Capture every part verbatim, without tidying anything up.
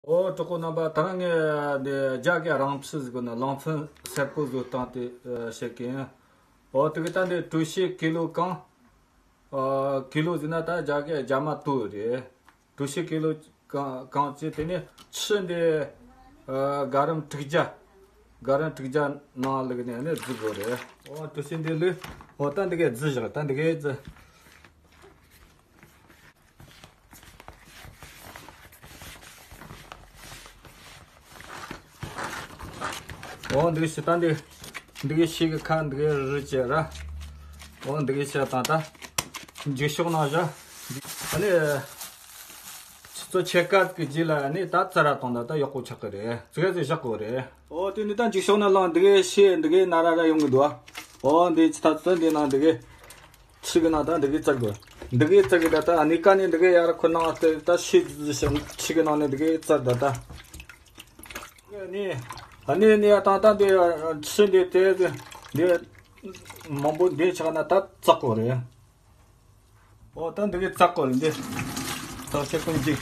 ཨོ་གྲོགས་པོ་རྣམ་པ། ད་ང་འདི་རྒྱ་གི་རང་ཕྱི་ཟིག་ན་ལང་ཚན་སེར་པོ་བཟོ་སྟངས་དེ་བཤད་གི་ཡིན། ཨོ་དེ་གི་ད་འདི་གྲོ་ཞིབ་ཀི་ལོ་གང་། ཨོ་ཀི་ལོ་ཟིན་ན་ད་རྒྱ་གི་རྒྱ་མ་ཏོ་རེད། གྲོ་ཞིབ་ཀི་ལོ་གང་གང་བྱས། དེ་ནས་ཕྱི་འདི་ཨོ་ག་རམ་དྲུག་བརྒྱ། ག་རམ་དྲུག་བརྒྱ་ནང་བླུགས་ནས་ནི་བརྫི་དགོས་རེད། ཨོ་གྲོ་ཞིབ་འདི་བླུགས། ཨོ་ད་འདི་གའི་བརྫི་བཞག་ད་འདི་གའི་བརྫི། འོ་འདི་ཞིག་ད་འདི། འདི་གི་ཤིག་གི་ཁ་འདི་གི་རི་བྱས་ར། འོ་འདི་གི་ཤ་དང་ད། འགྱིག་ཤོག་ནང་བཞག་ཨ་ནི། ཆུ་ཚོད་ཕྱེད་ཀ་གི་རྗེས་ལ་ཨ་ནི་ད་ཙི་ར་དང་ད་ད་ཡག་པོ་ཆགས་གི་རེད། ཙི་ག་ཟིག་བཞག་དགོས་རེད། འོ་དེ་འདི་ད་འགྱིག་ཤོག་ནང་བླངས། འདི་གི་ཤེ་འདི་གི་ན་ར་ར་ཡོང་གི་འདུག་འོ་འདི་ཆུ་ད་ཚོད་འདི་ནང་འདི་གི་ཁྲི་གི་ནང་ད་འདི་གའི་བཙལ་དགོས། འདི་གའི་བཙལ་གི་ད་ད་ཨ་ནི་ཀ་ནས་འདི་གའི་ཡར་ཁོ་ནང་དེ་ད་ཤི་ཞིང་ཁྲི་གི་ནང་ནས་འདི་གའི་བཙལ་ད་ད། ཨ་ནི་ཨ་ནི་ནི་ཡ་ད་ད་འདི་ཁྲི་འདི་དེ་འདི་མང་པོ་འདི་ཆགས་ན་ད་བཙག་དགོས་རེད། ཨོ་ད་འདི་གའི་བཙག་དགོས་རེད་འདི། ད་ཆེ་ཀུན་གཅིག་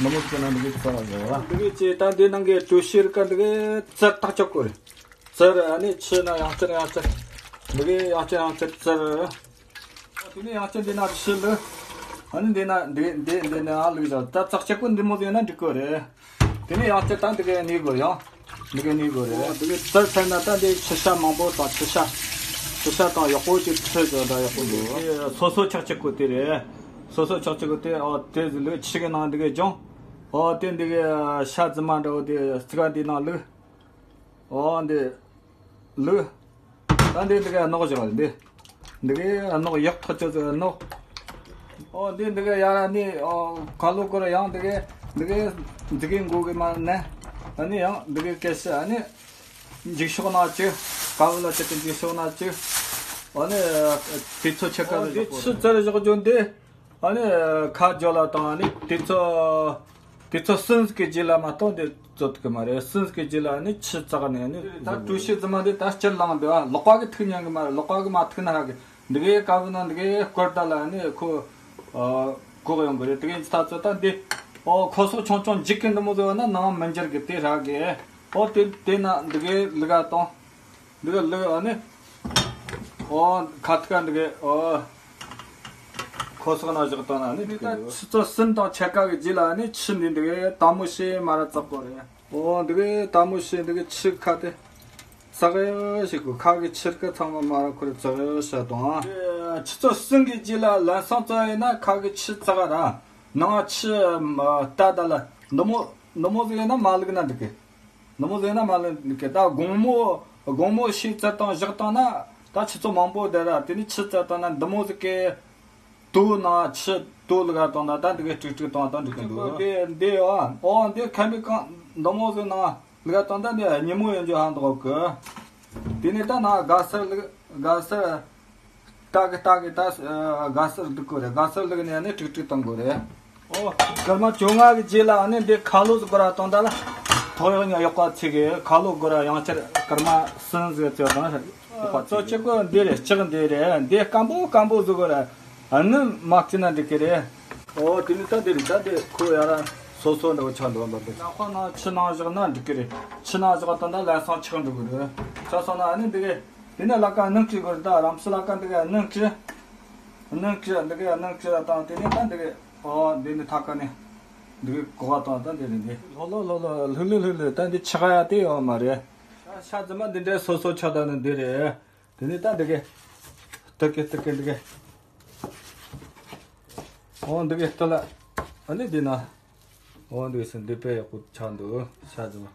ནུ་མོ་ཁྱེད་ན་འདི་གའི་བཙལ་ལ་དགོས་ར། འདི་གའི་ཅི་ད་འདི་ནང་གི་གྲོ་ཞིབ་ཀ་འདི་གའི་བཙལ་ཐག་ཆོད་དགོས་རེད། ཙར་ཨ་ནི་ཕྱི་ན་ཡང་ཙར་ཡང་ཙར། འདི་གའི་ཡང་ཙར་ཡང་ཙར་ཙར། དེ་ནས་ཡང་ཙར་འདི་ན་ཕྱི་ལ། ཨ་ནི་འདི་ན་འདི་འདི་འདི་ན་ཨ་ལུག་བཞག་ད་ཙག་ཆེ་པོ་འདི་མོ་ཟིག་ཡོད་ན་འགྲིག་གི་རེད། དེ་ནས་ཡང་ཙར་ད་འདི་གའི་ནས་དགོས་ཡང་། འདི་གའི་ནས་དགོས་རེད། འདི་གའི་ཙར་ཚར་ན་ད་འདི་ཆུ་ཤ་མང་པོ་དང་ཆུ་ཤ། ཆུ་ཤ་དང་ཡག་པོ་ཅིག་ཁྲིད་དགོས་ད་ཡག་པོ་འདུག་སོ་སོ་ཆག་ཆེ་པོ་དེ་རེད། སོ་སོ་ཆག་ཆེ་པོ་དེ་ཨོ་དེ་ཟིག་ལུག་ཁྲི་གི་ནང་འདི་གའི་སྦྱོང་། ཨོ་དེ་འདི་གའི་ཤ་རྫི་མ་འདྲ་བོ་དེ་ཙི་ག་འདི་ནང་བླུགས། ཨོ་འདི། བླུགས། ད་འདི་འདི་གའི་རྣོག་བཞག་འདི། འདི་གའི་རྣོག་ཡག་ཐག་ཆོད་ཚོད་རྣོག་ཨོ་འདི་འདི་གའི་ཡར་ནི་ཨོ་ཁ་ལོ་སྐོར་ཡང་འདི་གའི་འདི་གའི་འདི་གའི་མགོ་གི་མ་ནས། ཨ་ནི་ཡང་འདི་གའི་སྐད་ཤ་ཨ་ནི། འགྱིག་ཤོག་ནང་བཅུག་ཀ་བུ་ལ་བཅུག་གི་འགྱིག་ཤོག་ནང་བཅུག་ཨ་ནི། དུས་ཚོད་ཕྱེད་ཀ་ཨོ་ལ་འདི་བཞག་ཆུ་ཙར་བཞག་རྒྱུ་འདི། ཨ་ནི་ཁ་རྒྱོ་ལ་དང་ཨ་ནི་དུས་ཚོད། དུས་ཚོད་སུན་གི་རྗེས་ལ་མ་གཏོགས་འདི་བཙོ་ཐུབ་ཀྱི་མ་རེད། སུན་གི་རྗེས་ལ་ཨ་ནི་ཆུ་བཙགས་ནས་ཨ་ནི་ད་གྲོ་ཞིབ་རྫི་མ་འདི་ད་སྤྱིར་ལངས་འདི་བ་ལོག་པ་གི་ཐུག་ཉན་གི་མ་རེད། ལོག་པ་གི་མ་ཐུག་ན་ཧ་གི་འདི་གའི་ཀ་བུ་ན་འདི་གའི་སྐོར་ད་ལ་ཨ་ནི་ཁོ་ཨ་གོག་ཡོང་གི་རེད། དེ་གའི་ད་ཚོད་ད་འདི་ཨོ་ཁོ་སོག་ཆུང་ཆུང་འཇིག་གི་འདི་མོ་ཟོ་ན་ནང་མི་འགྱུར་གི་དེ་ར་གི་ཨོ་དེ་དེ་ན་འདི་གའི་ལི་ག་དང་། འདི་ག་ལི་ཨ་ནི། ཨོ་ཁ་ཐུག་འདི་ག་ཨོ། ཁོ་སོག་ན་བཞག་བཏང་ན་ནི་འདི་ག་ཆུ་ཚོད་གསུམ་དང་ཕྱེད་ཀ་གི་རྗེས་ལ་ནི་ཆུ་འདི་འདི་ག་དྭངས་མོ་ཞིག་མ་ར་བཙག་དགོས་རེད། ཨོ་འདི་ག་དྭངས་མོ་ཞིག་འདི་ག་ཆུ་ཁ་དེ་བཙག་ཡོད་ཞིག་གོ་ཁ་གི་ཆུ་ཁ་ཚང་མ་མ་ར་ཁོ་ར་བཙག་ཡོད་ཤ་དང་། ཆུ་ཚོད་གསུམ་གི་རྗེས་ལ་ལམ་སང་བཙག་ཡིན་ན་ཁ་གི་ཆུ་བཙག་ར་ནང་ཆུ་ལྟ་ད་ལ་འདི་མོ་འདི་མོ་ཟིག་ཡིན་ན་མ་བླུགས་ན་འགྲིག་གི། འདི་མོ་ཟེར་ན་མ་ལན་གི་ད་དགོང་མོ་དགོང་མོ་ཤི་ཚར་དང་བཞག་བཏང་ན་ད་ཆུ་ཚོད་མང་པོ་བསྡད་ར། དེ་ནི་ཆུ་ཚར་བཏང་ན་འདི་མོ་ཟིག་གི་དུག་ནང་ཆུ་དུག་ལ་ག་བཏང་ན་ད་འདི་གི་ཀྲིག་ཀྲིག་བཏང་ད་འགྲིག་གི་འདུག་འདི་འདི་ཨ་ཨོ་འདི་ཁ་མི་གང་འདི་མོ་ཟིག་ནང་ལ་ག་བཏང་ད་འདི་ཉིན་མོ་ཡོང་རྒྱུ་ཧང་འདུག་གི། དེ་ནི་ད་ནང་དགའ་སར་ལ་དགའ་སར། ཏག་གི་ཏག་གི་ད་དགའ་སར་འདུག་གོ་རེད། དགའ་སར་ལུག་ནས་ནི་ཀྲིག་ཀྲིག་བཏང་དགོས་རེད། ཨོ། སྐར་མ་བཅོ་ལྔ་གི་རྗེས་ལ་ནི་འདི་ཁ་ལོ་སྒོ་ར་བཏང་ད་ལ། ཐོག་ཡག་ཉག་ཡག་པ་ཚིག་གི་ཁ་ལོ་སྒོ་ར་ཡང་ཆར་སྐར་མ་གསུམ་ཟིག་ཚོད་དང་ཡག་པ་ཚིག་གི་གཅིག་གོ་འདི་རེད། ལྕགས་འདི་རེད། འདི་སྐམ་པོ་སྐམ་པོ་ཟིག་གོ་ར་ཨ་ནི་མ་བརྩིས་ན་འགྲིག་གི་རེད། ཨོ་དེ་ནི་ད་འདི་རེད། ད་འདི་ཁོ་ཡ་ར་སོ་སོ་འདྲ་བོ་ཆགས་འདུག་འདི་ལག་པ་ནང་ཆུ་ནང་བཞག་ན་འགྲིག་གི་རེད། ཆུ་ནང་བཞག་བཏང་ད་ལམ་སང་ཆགས་འགྲོ་གི་རེད། ཆགས་སོང་ན་ཨ་ནི་འདི་གི་དེ་ནས་ལ་ཀ་སྣུམ་བཀྲུས་དགོས་རེད། ད་རམ་སུ་ལ་ཀ་འདི་ག་སྣུམ་བཀྲུས། སྣུམ་བཀྲུས་འདི་ག་སྣུམ་བཀྲུས་དང་དེ་ནས་ད་འདི་ག་ཨོ་འདི་ནི་ཐ་ཀ་ནས་འདི་ག་གོ་བ་དང་ད་འདི་རེད། འདི་ལྷོ་ལྷོ་ལྷོ་ལྷོ་ལྷུ་ལྷུ་ལྷུ་ལྷུ་ད་འདི་ཆག་ཡ་དེ་ཡོད་མ་རེད། ཤ་རྫི་མ་འདི་འདྲའི་སོ་སོ་ཆགས་ད་ནི་འདི་རེད། དེ་ནས་ད་འདི་ག་སྟུར་གི་སྟུར་གི་འདི་ག་ཨོ་འདི་ག་སྟུར་ལ་ཨ་ནི་འདི་ན་ཨོ་འདི་ག་སི་འདི་དཔེ་ཡག་པོ་ཆགས་འདུག་ཤ་རྫི་མ།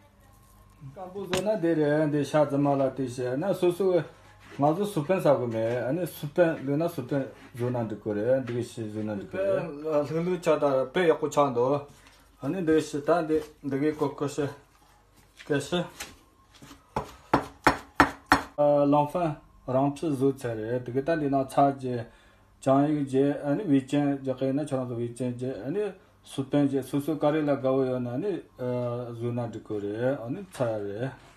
སྐམ་པོ་བཟོ་ན་དེ་རེད། འདི་ཤ་རྫི་མ་ལ་དེ་བྱས་ན་སོ་སོ་ང་ཚོ་སུ་པན་ཟ་གི་མེད། ཨ་ནི་སུ་པན་ལོས་ན་སུ་པན་བཟོ་ན་འགྲིག་གི་རེད། འདི་གི་ཤི་བཟོ་ན་འགྲིག་གི་རེད། ལྷུག་ལྷུག་ཆགས་ད་དཔེ་ཡག་པོ་ཆགས་འདུག་ཨ་ནི་འདི་ཤི་ད་འདི་འདི་གི་ཀོ་ཀོ་ཤི་ཀེ་ཤི་ལང་ཧྥན་རང་ཕྱི་བཟོ་ཚར་རེད། དེ་གི་ད་འདི་ན་ཚ་རྒྱས། ཅང་ཡིག་བརྗེ། ཨ་ནི་བེ་ཅན་རྒྱག་གི་ཡིན་ན་ཁྱོད་རང་ཚོ་བེ་ཅན་བརྗེ། ཨ་ནི་སུ་པན་བརྗེ། སོ་སོ་ག་རེ་ལ་དགའ་བོ་ཡོད་ན་ཨ་ནི་ཨ་བཟོས་ན་འགྲིག་གི་རེད། ཨ་ནི་ཚར་རེད།